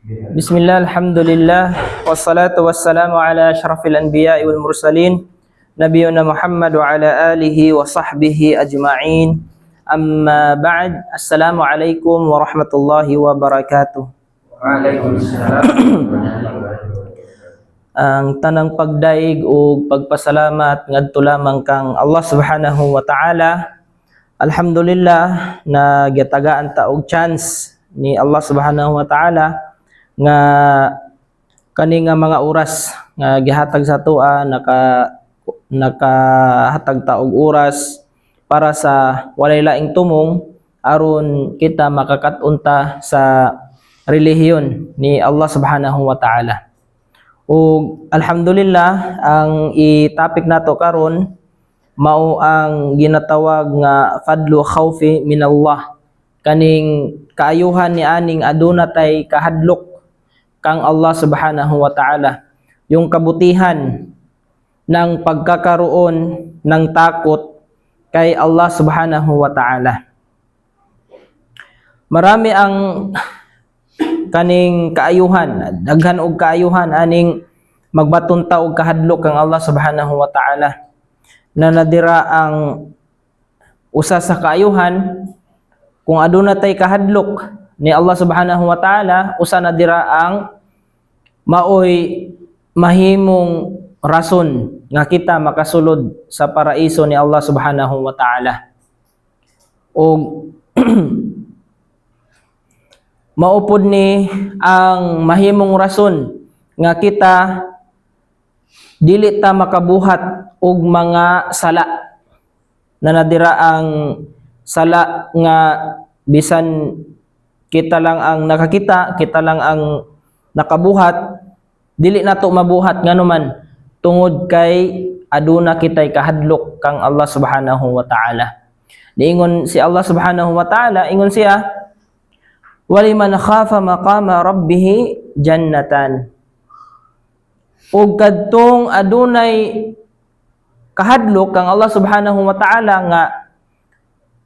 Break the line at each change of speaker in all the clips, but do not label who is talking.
Bismillah, alhamdulillah, wassalatu wassalamu ala ashrafil anbiya'i wal mursalin, nabiyuna Muhammad wa ala alihi wa sahbihi ajma'in. Amma ba'd, assalamu alaikum warahmatullahi wabarakatuh.
Waalaikumsalam.
Ang tanang pagdaig ug pagpasalamat ngadto lamang kang Allah subhanahu wa ta'ala. Alhamdulillah na gitagaan ta og chance ni Allah subhanahu wa ta'ala nga kani nga mga oras nga gihatag sa atoa, nakahatag ta og oras para sa walay laing tumong aron kita makakat-on ta sa relihiyon ni Allah subhanahu wa ta'ala. Ug alhamdulillah, ang i-topic nato karon mao ang ginatawag nga fadlu khawfi minallah, kaning kaayuhan ni aning aduna tay kahadlok kang Allah subhanahu wa ta'ala, yung kabutihan ng pagkakaroon ng takot kay Allah subhanahu wa ta'ala. Marami ang kaning kaayuhan, daghan og kaayuhan aning magbaton ta og kahadlok kang Allah subhanahu wa ta'ala, na nadira ang usa sa kaayuhan, kung aduna tay kahadlok ni Allah subhanahu wa ta'ala, usa na dira ang maoy mahimong rason nga kita makasulod sa paraiso ni Allah subhanahu wa ta'ala. Og maupod ni ang mahimong rason nga kita dili ta makabuhat og mga sala, na nadira ang sala nga bisan kita lang ang nakakita, kita lang ang nakabuhat, dili nato mabuhat. Ngano man? Tungod kay aduna kitay kahadlok kang Allah subhanahu wa ta'ala. Niingon si Allah subhanahu wa ta'ala, ingon siya, "Waliman khafa maqama rabbih jannatan." Ug kadtong adunay kahadlok kang Allah subhanahu wa ta'ala nga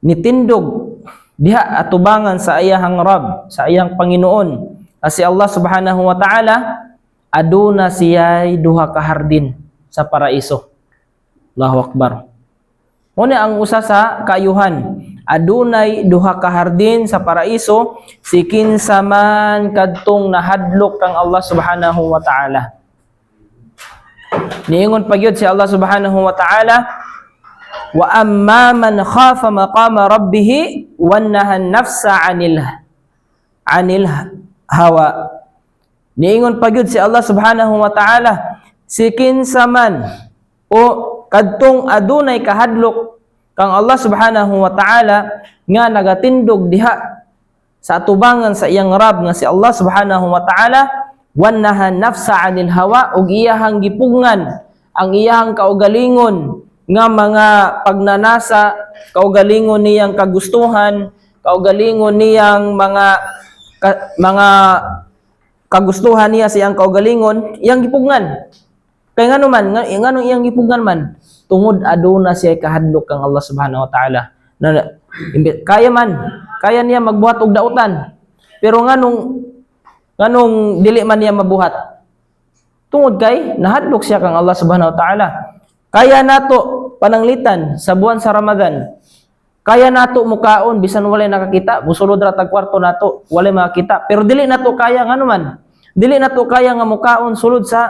nitindog diha atubangan sa iyahang Rabb, sa iyang Panginoon, si Allah subhanahu wa ta'ala, aduna siya'y duha ka hardin sa paraiso. Allahu akbar. Muna ang usa sa kaayuhan. Adunay duha ka hardin sa paraiso si kinsa man kadtong nahadlok kang Allah subhanahu wa ta'ala. Niingon pa gyud si Allah subhanahu wa ta'ala, "Wa amma man khafa maqama rabbih wa naha nafsa anil hawa." Niingon pa gyud si Allah subhanahu wa ta'ala, si kinsa man o kadtong adunay kahadlok kang Allah subhanahu wa ta'ala nga nagatindog diha sa atubangan sa iyang Rabb nga si Allah subhanahu wa ta'ala, wan naha nafsa anil hawa, ug iyahang gipugngan ang iyahang kaugalingon nga mga pagnanasa, kaugalingon niyang kagustuhan, kaugalingon niyang mga kagustuhan niya sa iyang kaugalingon, iyang gipugngan. Kay ngano man, nganong iyang gipugngan man? Tungod aduna siya kahadlok kang Allah subhanahu wa ta'ala. Na, kaya man, kaya niya magbuhat og dautan. Pero nganong dili man niya mabuhat? Tungod kay nahadlok siya kang Allah subhanahu wa ta'ala. Kaya nato pananglitan sa buwan sa Ramadan. Kaya nato mukaon bisan walay nakakita, musulod ra tag kwarto nato, walay makakita. Pero dili nato kaya, ngano man? Dili nato kaya nga mukaon sulod sa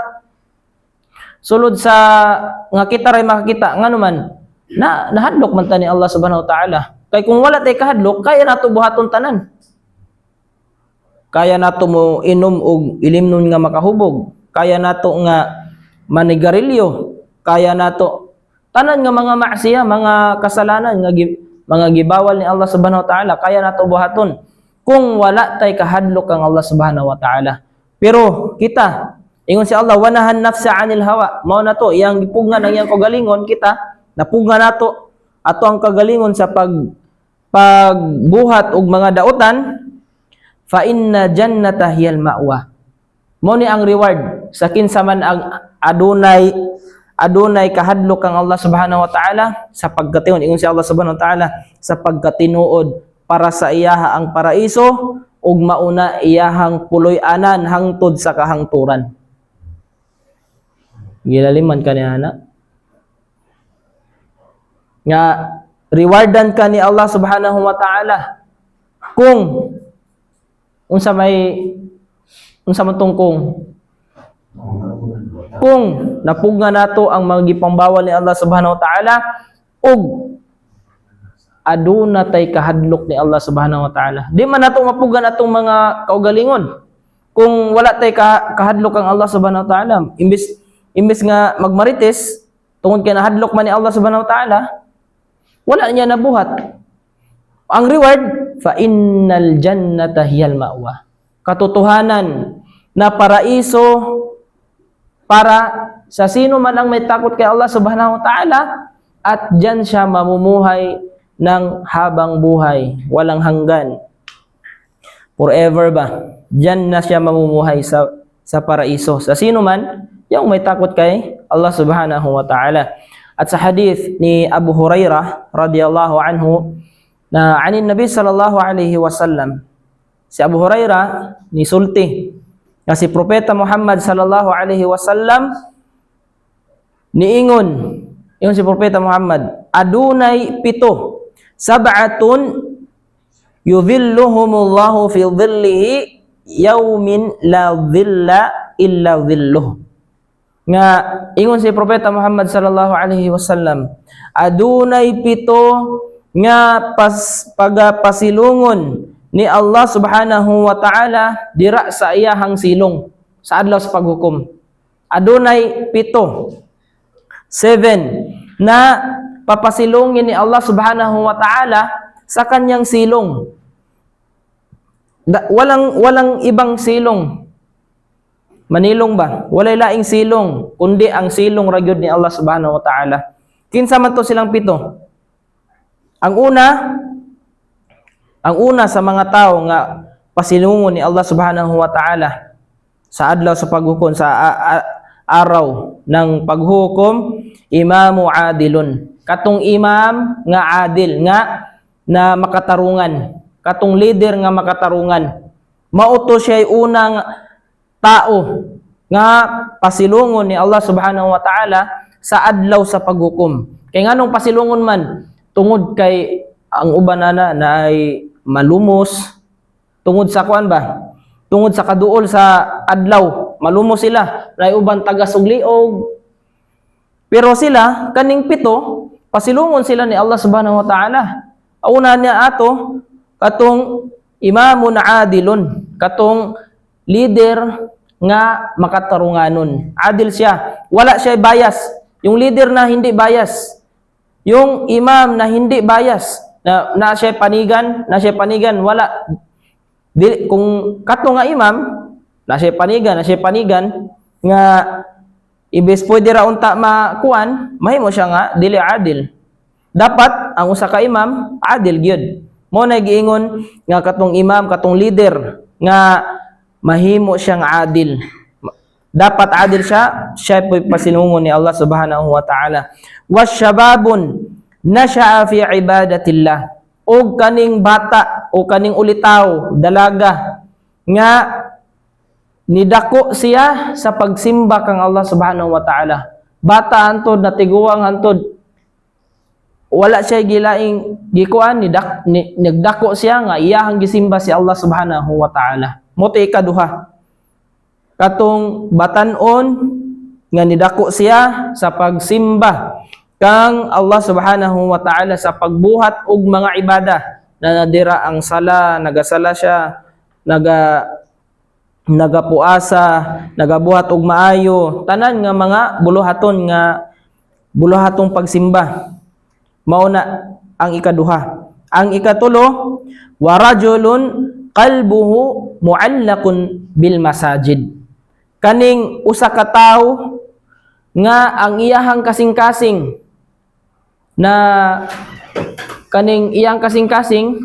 nga kita ray makakita. Ngano man? Na nahadlok man ta ni Allah subhanahu wa ta'ala. Kay kung wala tay kahadlok, kaya nato buhaton tanan. Kaya nato mo inom og ilimnon nga makahubog. Kaya nato nga manigarilyo. Kaya nato tanan nga mga maksiya, mga kasalanan nga mga gibawal ni Allah subhanahu wa ta'ala, kaya nato buhaton kung wala tay kahadlok kang Allah subhanahu wa ta'ala. Pero kita, ingon si Allah, wanahan nafsa anil hawa. Mao na to, iyang gipugngan ang iyang kagalingon. Kita, napugngan nato ato ang kagalingon sa pagbuhat og mga dautan, fa inna jannata hiyal ma'wa. Mao ni ang reward sa kinsa man ang adunay kahadlok kang Allah subhanahu wa ta'ala, sa pagkatinuod, ingon si Allah subhanahu wa ta'ala, sa pagkatinuod para sa iyaha ang paraiso. ug mauna iyahang puloy-anan hangtod sa kahangturan. Gilaliman ka niya na. Nga rewardan ka ni Allah Subhanahu wa Ta'ala kung unsa may, unsa man tong kung napugngan nato ang mga gipangbawal ni Allah Subhanahu wa Ta'ala ug aduna tay kahadlok ni Allah Subhanahu wa Ta'ala. Di man nato mapugngan atong mga kaugalingon kung wala tay kahadlok ang Allah Subhanahu wa Ta'ala. Imbis nga magmarites tungod kay nahadlok man ni Allah Subhanahu wa Ta'ala, wala niya nabuhat. Ang reward, fa innal jannata hiyal ma'wa. Katotohanan na paraiso para sa sino man ang may takot kay Allah Subhanahu wa Ta'ala at diyan siya mamumuhay ng habang buhay, walang hanggan. Forever ba? Diyan na siya mamumuhay sa paraiso. Sa sino man yung may takot kay Allah Subhanahu wa Ta'ala. At sa hadith ni Abu Hurairah radhiyallahu anhu na anin Nabi sallallahu alaihi wasallam, si Abu Hurairah ni sulti nga si Propeta Muhammad sallallahu alaihi wasallam niingon, ingon si Propeta Muhammad, adunay pito, sab'atun yudhilluhumullahu fi dhillihi yaumin la dhilla illa dhilluh, nga ingon si Propeta Muhammad sallallahu alaihi wasallam, adunay pito nga pagapasilungon ni Allah Subhanahu wa Ta'ala dira sa iyahang silong sa adlaw sa paghukom. Adunay pito, seven, na papasilungin ni Allah Subhanahu wa Ta'ala sa kanyang silong. Walang ibang silong. Manilong ba? Walay laing silong kundi ang silong ra gyud ni Allah Subhanahu wa Ta'ala. Kinsa man to silang pito? Ang una sa mga tao nga pasilungon ni Allah Subhanahu wa Ta'ala sa adlaw sa paghukom, sa araw ng paghukom, imamu adilun. Katong imam nga adil, nga na makatarungan, katong leader nga makatarungan. Mao to siya unang tao nga pasilungon ni Allah Subhanahu wa Ta'ala sa adlaw sa paghukom. Kay nganong pasilungon man? Tungod kay ang uban ana na ay malumos tungod sa kuan ba? Tungod sa kaduol sa adlaw, malumos sila. Naay uban tagas og liog. Pero sila, kaning pito, pasilungon sila ni Allah Subhanahu wa Ta'ala. Una niya ato, katong imamun adilun, katong leader nga makatarunganon. Adil siya. Wala siya bias. Yung leader na hindi bias. Yung imam na hindi bias. Na siya panigan, wala. Di, kung kato nga imam, na siya panigan, nga ibes pwede ra unta makuan, mahimo siya nga dili adil. Dapat ang usa ka imam adil gyud. Mo na giingon nga katong imam, katong leader nga mahimo siyang adil. Dapat adil siya, siya po'y pasilungon ni Allah Subhanahu wa Ta'ala. Wasyababun nasha'a fi ibadatillah. O kaning bata o kaning ulitaw, dalaga nga nidako siya sa pagsimba kang Allah Subhanahu wa Ta'ala. Bata hantod, natiguang hantod, wala siya gilaing gikuan ni, ni nagdako siya nga iyahang gisimba si Allah Subhanahu wa Ta'ala. Mo to ikaduha. Katong batan-on nga nidako siya sa pagsimba kang Allah Subhanahu wa Ta'ala, sa pagbuhat og mga ibada na nadira ang sala, nagasala siya, nagapuasa, nagabuhat og maayo, tanan nga mga buluhaton nga buluhatong pagsimba. Mao na ang ikaduha. Ang ikatulo, wa rajulun qalbuhu mu'allaqun bil masajid. Kaning usa ka tawo nga ang iyahang kasing-kasing na kaning iyang kasing-kasing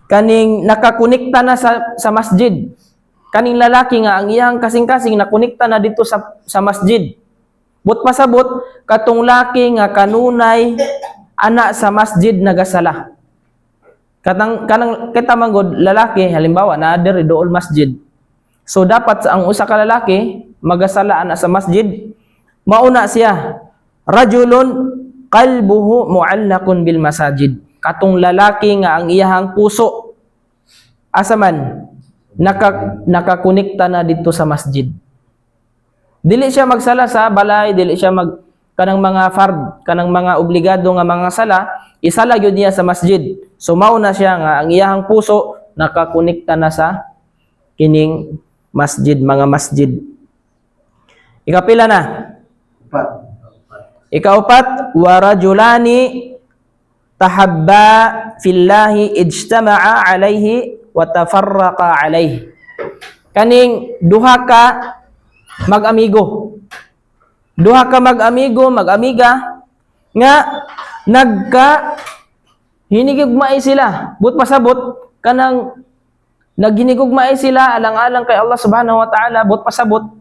kaning nakakonekta na sa masjid. Kaning lalaki nga ang iyang kasing-kasing nakonekta na dito sa masjid. But pasabot, katong laki nga kanunay ana sa masjid nagasala. Kanang kita man gud lalaki, halimbawa naa diri duol masjid. So dapat sa ang usa ka lalaki magasala na sa masjid, mauna siya رجل قلبه معلق بالمساجد. Katong lalaki nga ang iyahang puso asa man nakakonekta na dito sa masjid. Dili siya magsala sa balay, dili siya mag kanang mga fard, kanang mga obligado nga mga sala, isala gyud niya sa masjid. So mao na siya nga ang iyahang puso nakakonekta na sa kining masjid, mga masjid. Ikapila na?
Upat.
Ikaupat, ورجلان تحابا في الله اجتمعا عليه وتفرقا عليه. Kaning duha ka mag-amigo. Duha ka mag-amigo, mag-amiga nga nagka hinigugmaay sila. But pasabot kanang naghinigugmaay sila alang-alang kay Allah سبحانه وتعالى, but pasabot.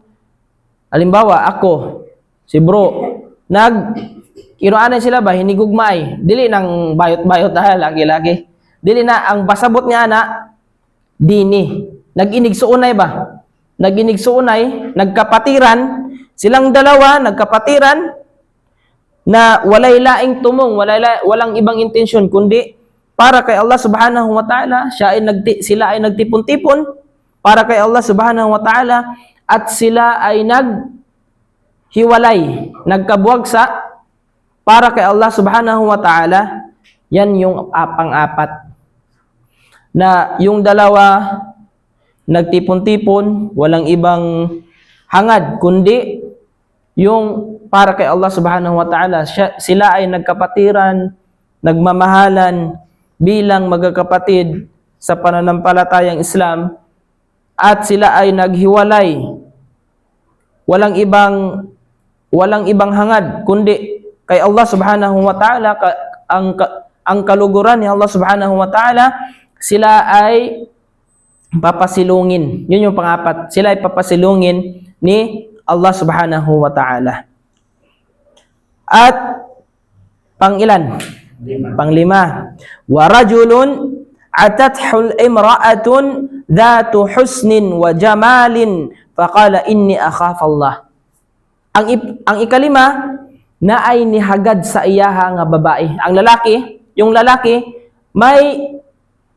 Halimbawa, ako, si bro, nag kinuanay sila ba hinigugmaay. Dili nang bayot-bayot na lagi-lagi. Dili na ang pasabot niya na dini. Nag-inigsuonay ba? Nag-inigsuonay, nagkapatiran, silang dalawa nagkapatiran na walay laing tumong, walang ibang intensyon kundi para kay Allah سبحانه وتعالى, sila ay nagtipon-tipon para kay Allah سبحانه وتعالى at sila ay naghiwalay, nagkabuwagsa para kay Allah سبحانه وتعالى. Yan yung pang-apat. Na yung dalawa nagtipon-tipon, walang ibang hangad kundi yung para kay Allah سبحانه وتعالى. Sila ay nagkapatiran, nagmamahalan bilang magkakapatid sa pananampalatayang Islam at sila ay naghiwalay. Walang ibang hangad kundi kay Allah سبحانه وتعالى, ang kaluguran ni Allah سبحانه وتعالى, sila ay papasilungin. Yun yung pangapat. Sila ay papasilungin ni Allah سبحانه وتعالى. At pangilan?
Lima.
Panglima. ورجل أتته امرأة ذات حسن وجمال فقال إني أخاف الله. Ang ikalima na ay nihagad sa iyaha nga babae. Ang lalaki, yung lalaki may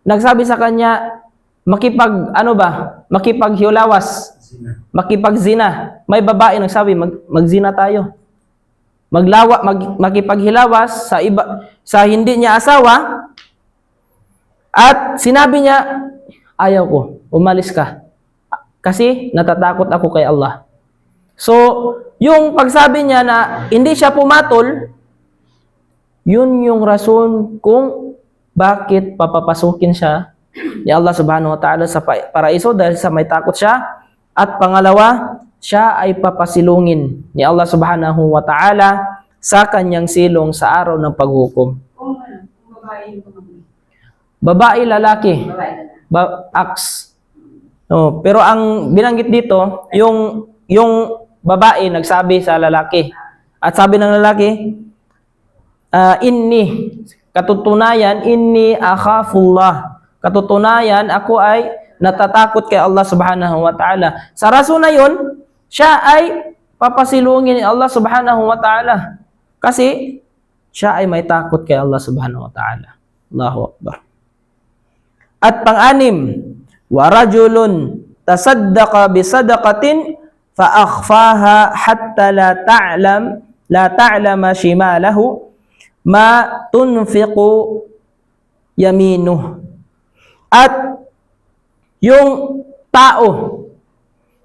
nagsabi sa kanya makipag ano ba? Makipaghiulawas,
Zina.
Makipagsina. May babae nagsabi magzina tayo. Makipaghilawas sa iba, sa hindi niya asawa, at sinabi niya, "Ayaw ko, umalis ka. Kasi natatakot ako kay Allah." So, yung pagsabi niya na hindi siya pumatol, yun yung rason kung bakit papapasukin siya ni Allah سبحانه وتعالى sa paraiso dahil sa may takot siya. At pangalawa, siya ay papasilungin ni Allah سبحانه وتعالى sa kanyang silong sa araw ng paghukom.
Kung ano, kung babae yung tumanggi.
Babae, lalaki,
Babae na lang.
Aks. Oh, pero ang binanggit dito, yung babae nagsabi sa lalaki. At sabi ng lalaki, "إني, katutunayan, إني أخاف الله. Katutunayan, ako ay natatakot kay Allah سبحانه وتعالى." Sa rason na yun, siya ay papasilungin ni Allah سبحانه وتعالى. Kasi siya ay may takot kay Allah سبحانه وتعالى. الله أكبر. At pang-anim, ورجل تصدق بصدقة فأخفاها حتى لا تعلم شماله ما تنفق يمينه. At yung tao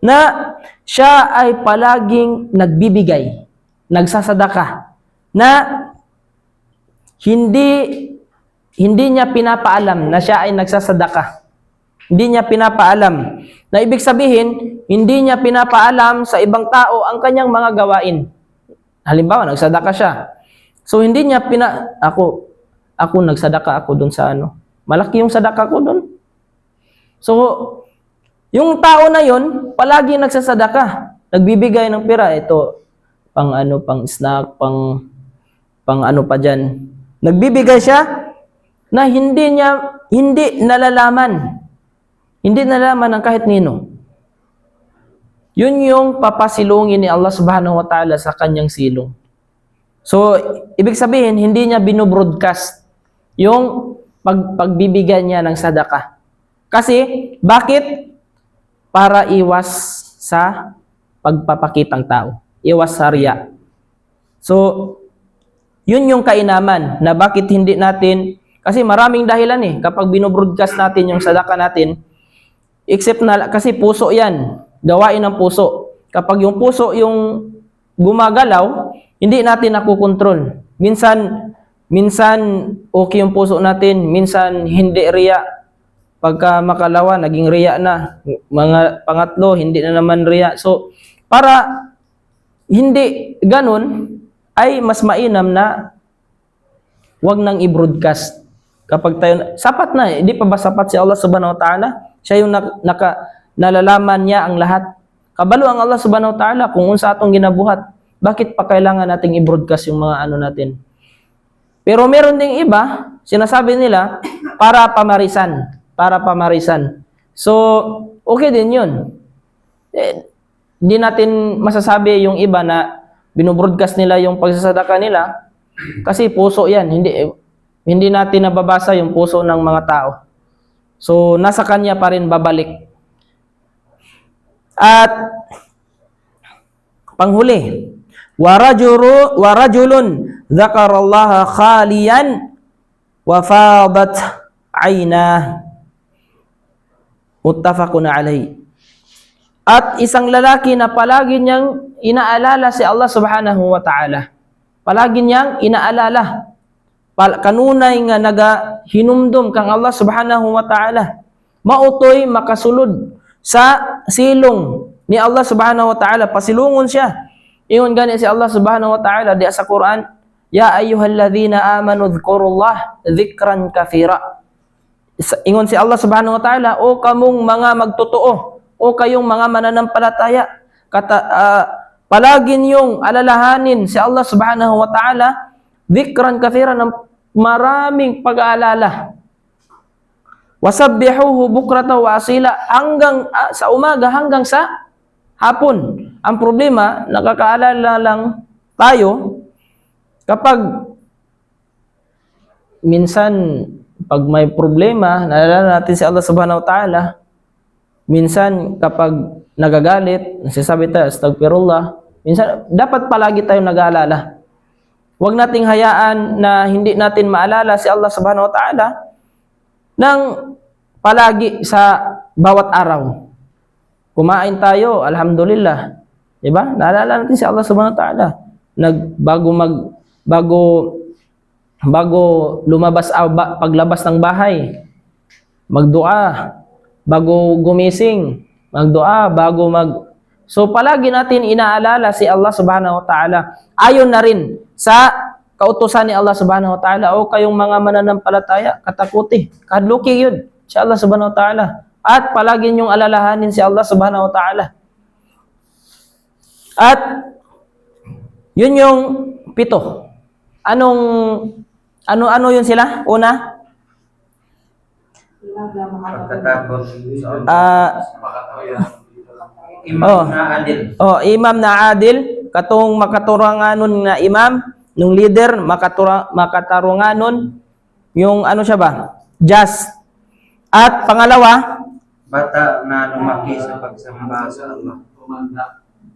na siya ay palaging nagbibigay, nagsasadaka, na hindi hindi niya pinapaalam na siya ay nagsasadaka. Hindi niya pinapaalam. Na ibig sabihin, hindi niya pinapaalam sa ibang tao ang kanyang mga gawain. Halimbawa, nagsadaka siya. So hindi niya pina ako ako nagsadaka ako doon sa ano. Malaki yung sadaka ko doon. So yung tao na yon palagi nagsasadaka, nagbibigay ng pera, ito pang ano, pang snack, pang pang ano pa diyan. Nagbibigay siya na hindi niya hindi nalalaman. Hindi nalalaman ng kahit nino. Yun yung papasilungin ni Allah subhanahu wa ta'ala sa kanyang silong. So, ibig sabihin, hindi niya binobroadcast yung pagbibigyan niya ng sadaka. Kasi, bakit? Para iwas sa pagpapakitang tao. Iwas sa riya. So, yun yung kainaman na bakit hindi natin, kasi maraming dahilan eh, kapag binobroadcast natin yung sadaka natin, except na, kasi puso yan, gawain ng puso. Kapag yung puso yung gumagalaw, hindi natin nakokontrol. Minsan, minsan okay yung puso natin, minsan hindi riya. Pagka makalawa, naging riya na. Mga pangatlo, hindi na naman riya. So, para hindi ganun, ay mas mainam na wag nang i-broadcast. Kapag tayo, sapat na, hindi pa ba sapat si Allah subhanahu wa ta'ala? Siya yung nalalaman niya ang lahat. Kabalo ang Allah subhanahu wa ta'ala kung unsa atong ginabuhat. Bakit pa kailangan nating i-broadcast yung mga ano natin? Pero meron ding iba, sinasabi nila, para pamarisan. Para pamarisan. So, okay din yun. Eh, hindi natin masasabi yung iba na binobroadcast nila yung pagsasadaka nila kasi puso yan. Hindi, hindi natin nababasa yung puso ng mga tao. So, nasa kanya pa rin babalik. At panghuli, ورجل ذكر الله خاليا وفاضت عيناه. متفق عليه. At isang lalaki na palagi niyang inaalala si Allah subhanahu wa ta'ala. Palagi niyang inaalala. Kanunay nga naga hinumdum kang Allah subhanahu wa ta'ala. Mao to'y makasulod sa silong ni Allah subhanahu wa ta'ala. Pasilungon siya. Ingon gani si Allah subhanahu wa ta'ala diya sa Quran, يا أيها الذين آمنوا اذكروا الله ذكرا كثيرا. Ingon si Allah subhanahu wa ta'ala, "O kamong mga magtotoo, o kayong mga mananampalataya, palagi niyong alalahanin si Allah subhanahu wa ta'ala ذكرا كثيرا," ng maraming pag-aalala. وسبحوه بكرة وأصيلا, hanggang sa umaga hanggang sa hapon. Ang problema, nakakaalala lang tayo kapag minsan pag may problema, naalala natin si Allah subhanahu wa ta'ala. Minsan kapag nagagalit, nagsasabi tayo, "أستغفر الله." Minsan, dapat palagi tayo nag-aalala. Huwag nating hayaan na hindi natin maalala si Allah subhanahu wa ta'ala ng palagi sa bawat araw. Kumain tayo, alhamdulillah. 'Di ba? Naalala natin si Allah subhanahu wa ta'ala. Nag bago mag bago bago lumabas, paglabas ng bahay, magdua. Bago gumising, magdua, bago mag So palagi natin inaalala si Allah subhanahu wa ta'ala. Ayon na rin sa kautusan ni Allah subhanahu wa ta'ala, "O kayong mga mananampalataya, katakuti, kahadluki yun si Allah subhanahu wa ta'ala. At palagi niyong alalahanin si Allah subhanahu wa ta'ala." At yun yung pito. Anong ano-ano yun sila? Una,
Pagkatakot sa Allah. Imam na adil.
Oh, imam na adil, katong makaturanganon nga imam, nung leader makatarunganon, yung ano siya ba? Just. At pangalawa,
Bata na lumaki sa pagsamba sa Allah.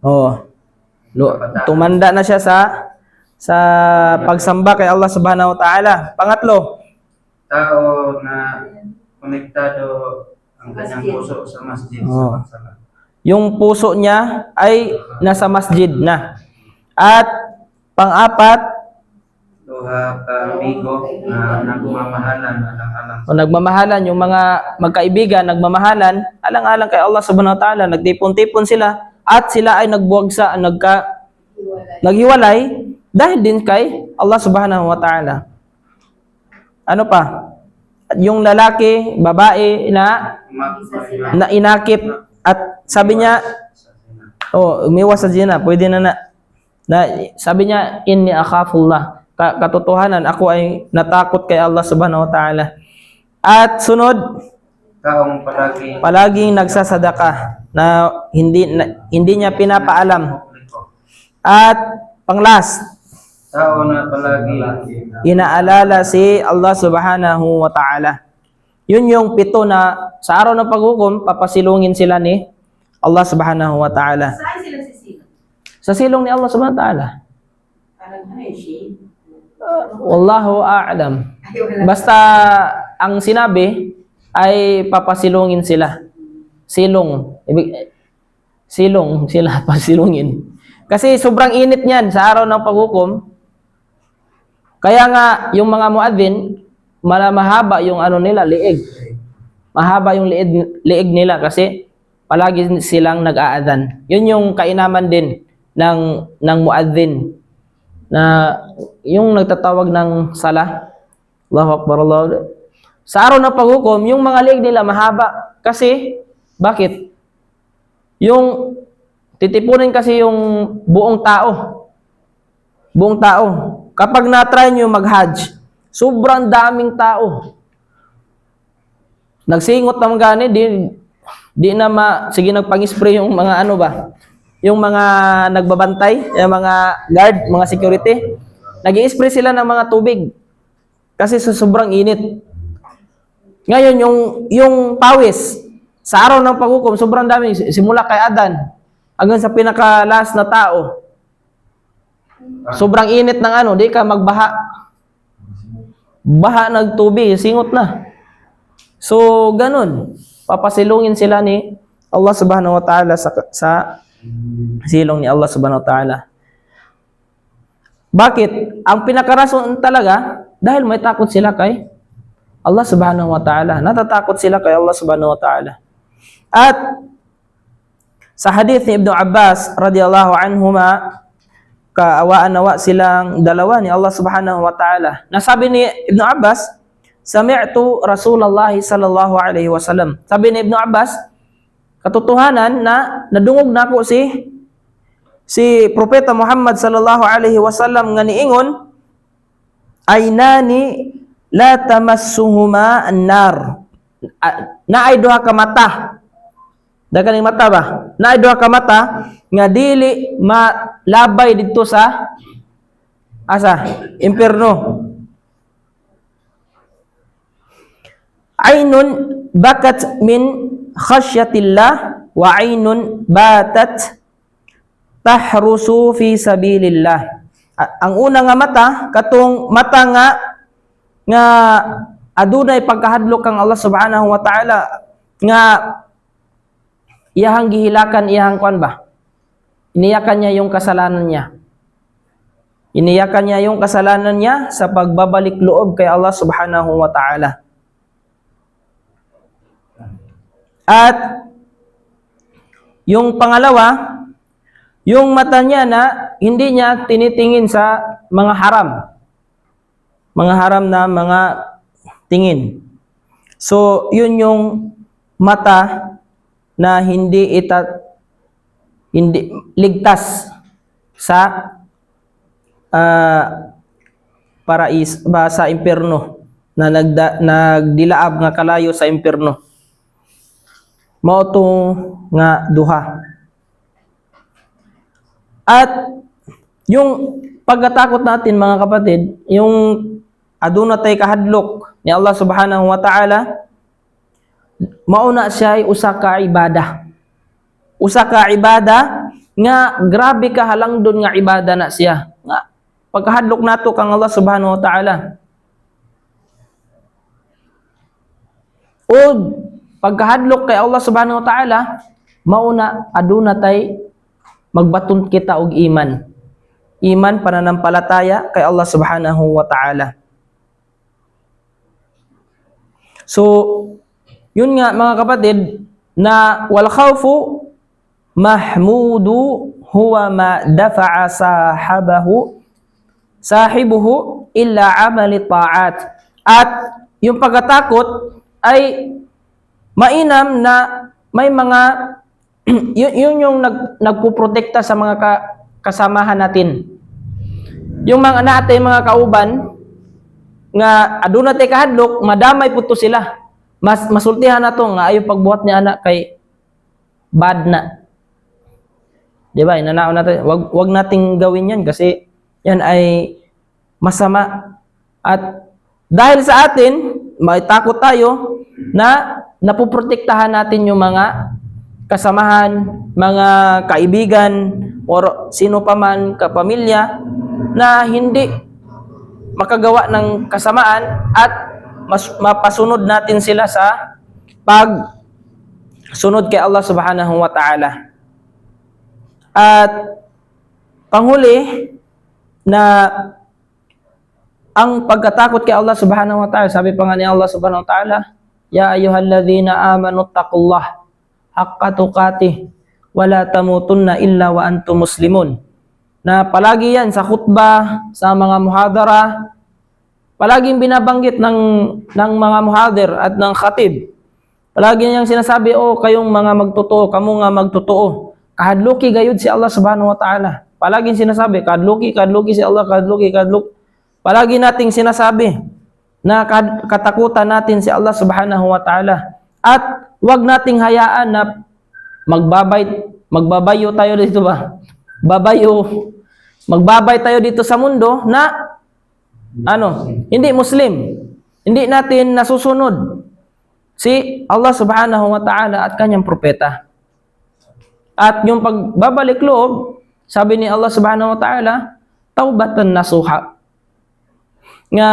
Oh, tumanda na siya sa pagsamba kay Allah subhanahu wa ta'ala. Pangatlo,
Tao na konektado ang kanyang puso sa masjid sa pagsala.
Yung puso niya ay nasa masjid na. At pang-apat,
Duha ka amigo na nagmamahalan alang-alang
o nagmamahalan, yung mga magkaibigan, nagmamahalan, alang-alang kay Allah subhanahu wa ta'ala, nagtipon-tipon sila, at sila ay nagbuwagsa, naghiwalay, dahil din kay Allah subhanahu wa ta'ala. Ano pa? Yung lalaki, babae na na inakip at sabi niya, oh, umiwas sa zina, pwede na na. Na sabi niya, "إني أخاف الله." Katotohanan, ako ay natakot kay Allah subhanahu wa ta'ala. At sunod,
Taong palagi
palaging nagsasadaka na hindi niya pinapaalam.
Publiko.
At pang-last,
Tao na palagi
inaalala si Allah Subhanahu wa Ta'ala. Yun yung pito na sa araw ng paghukom, papasilungin sila ni Allah Subhanahu wa Ta'ala.
Saan sila sisilong?
Sa silong ni Allah Subhanahu wa Ta'ala.
Parang ano yung shade?
Wallahu a'lam.
Ay, wala.
Basta ang sinabi ay papasilungin sila. Silong. Ibig, silong sila, pasilungin. Kasi sobrang init niyan sa araw ng paghukom. Kaya nga yung mga muadhin, mahaba yung ano nila, liig. Mahaba yung liig nila kasi palagi silang nag-aadan. Yun yung kainaman din ng muadhin na yung nagtatawag ng sala. Allahu Akbar, Allah. Sa araw ng paghukom, yung mga liig nila mahaba. Kasi, bakit? Yung titipunin kasi yung buong tao. Buong tao. Kapag na-try nyo mag-hajj, sobrang daming tao. Nagsingot naman gani, di na sige, nagpang-spray yung mga ano ba, yung mga nagbabantay, yung mga guard, mga security. Nag spray sila ng mga tubig kasi sa sobrang init. Ngayon, yung pawis, sa araw ng paghukom, sobrang dami. Simula kay Adan, hanggang sa pinaka-last na tao. Sobrang init ng ano, di ka magbaha. Baha nagtubig, singot na. So, ganun. Papasilungin sila ni Allah Subhanahu wa Ta'ala sa silong ni Allah Subhanahu wa Ta'ala. Bakit? Ang pinakarason talaga, dahil may takot sila kay Allah Subhanahu wa Ta'ala. Natatakot sila kay Allah Subhanahu wa Ta'ala. At sa hadith ni Ibn Abbas radhiyallahu anhuma, kaawaan nawa silang dalawa ni Allah Subhanahu wa Ta'ala. Nasabi ni Ibn Abbas, "Sami'tu Rasulullah sallallahu alaihi wasallam." Sabi ni Ibn Abbas, katotohanan na nadungog nako si Propeta Muhammad sallallahu alaihi wasallam nga niingon, "Aynani la tamassuhuma an-nar." Naay duha ka mata. Daghan mata ba? Naay duha ka mata nga dili malabay didto sa asa? Impierno. "Aynun bakat min khasyatillah wa aynun batat tahrusu fi sabilillah." Ang una nga mata, katong mata nga adunay pagkahadlok kang Allah Subhanahu wa Ta'ala nga iyahang gihilakan, iyahang kwan ba? Iniyakan niya yung kasalanan niya. Iniyakan niya yung kasalanan niya sa pagbabalik loob kay Allah Subhanahu wa Ta'ala. At yung pangalawa, yung mata niya na hindi niya tinitingin sa mga haram. Mga haram na mga tingin. So, yun yung mata na hindi ligtas sa parais ba, sa impyerno na nagdilaab nga kalayo sa impyerno. Mao to nga duha. At yung pagkatakot natin, mga kapatid, yung aduna tay kahadlok ni Allah Subhanahu wa Ta'ala, mauna siya ay usa ka ibada. Usa ka ibada nga grabe ka halangdon nga ibada na siya. Nga pagkahadlok nato kang Allah Subhanahu wa Ta'ala. O pagkahadlok kay Allah Subhanahu wa Ta'ala, mauna aduna tay magbaton kita og iman. Iman, pananampalataya kay Allah Subhanahu wa Ta'ala. So, yun nga, mga kapatid, na wal khawfu mahmudu huwa ma dafa'a sahibuhu illa amali ta'at. At yung pagkatakot ay mainam na may mga yun yung nagpuprotekta sa mga kasamahan natin. Yung mga natin mga kauban Nga aduna tay kahadlok, madamay pud to sila. Mas masultihan nato nga ayo pagbuhat niya anak kay bad na. Di ba? Inanaon natin, wag nating gawin 'yan kasi yan ay masama. At dahil sa atin, may takot tayo na napoprotektahan natin yung mga kasamahan, mga kaibigan, or sino pa man, kapamilya, na hindi makagawa ng kasamaan at mas mapasunod natin sila sa pagsunod kay Allah Subhanahu wa Ta'ala. At panghuli na ang pagkatakot kay Allah Subhanahu wa Ta'ala, sabi pa nga ni Allah Subhanahu wa Ta'ala, "Ya ayyuhalladzina amanu taqullah haqqa tuqatih wa la tamutunna illa wa antum muslimun." Na palagi yan sa khutbah, sa mga muhadara, palaging binabanggit ng mga muhadir at ng khatib. Palagi niyang sinasabi, "Oh, kayong mga magtotoo, kamo nga magtotoo. Kahadluki gayud si Allah Subhanahu wa Ta'ala." Palaging sinasabi, "Kahadluki, kahadluki si Allah, kahadluki, kahadluki." Palagi nating sinasabi na katakutan natin si Allah Subhanahu wa Ta'ala. At wag nating hayaan na magbabayo tayo dito ba? Babayo, magbabay tayo dito sa mundo na ano, hindi Muslim. Hindi natin nasusunod si Allah Subhanahu wa Ta'ala at kanyang propeta. At yung pagbabalik loob, sabi ni Allah Subhanahu wa Ta'ala, taubatan nasuha. Nga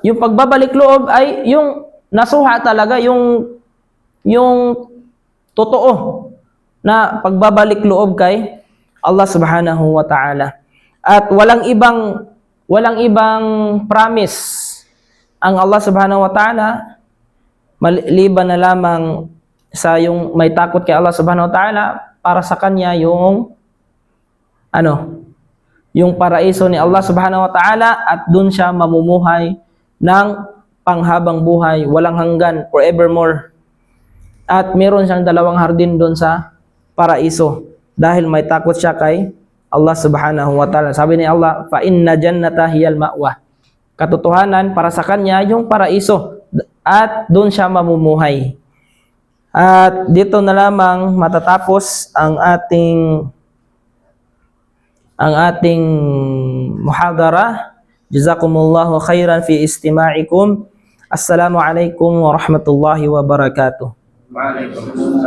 yung pagbabalik loob ay yung nasuha talaga, yung totoo na pagbabalik loob kay Allah Subhanahu wa Ta'ala. At walang ibang promise ang Allah Subhanahu wa Ta'ala maliban na lamang sa yung may takot kay Allah Subhanahu wa Ta'ala, para sa kanya yung ano, yung paraiso ni Allah Subhanahu wa Ta'ala, at dun siya mamumuhay ng panghabang buhay, walang hanggan, forevermore. At meron siyang dalawang hardin doon sa paraiso dahil may takot siya kay Allah Subhanahu wa Ta'ala. Sabi ni Allah, "Fa inna jannata hiyal ma'wa." Katotohanan, para sa kanya yung paraiso at doon siya mamumuhay. At dito na lamang matatapos ang ating muhadara. Jazakumullahu khairan fi istima'ikum. Assalamu alaikum warahmatullahi wabarakatuh.
Waalaikumsalam.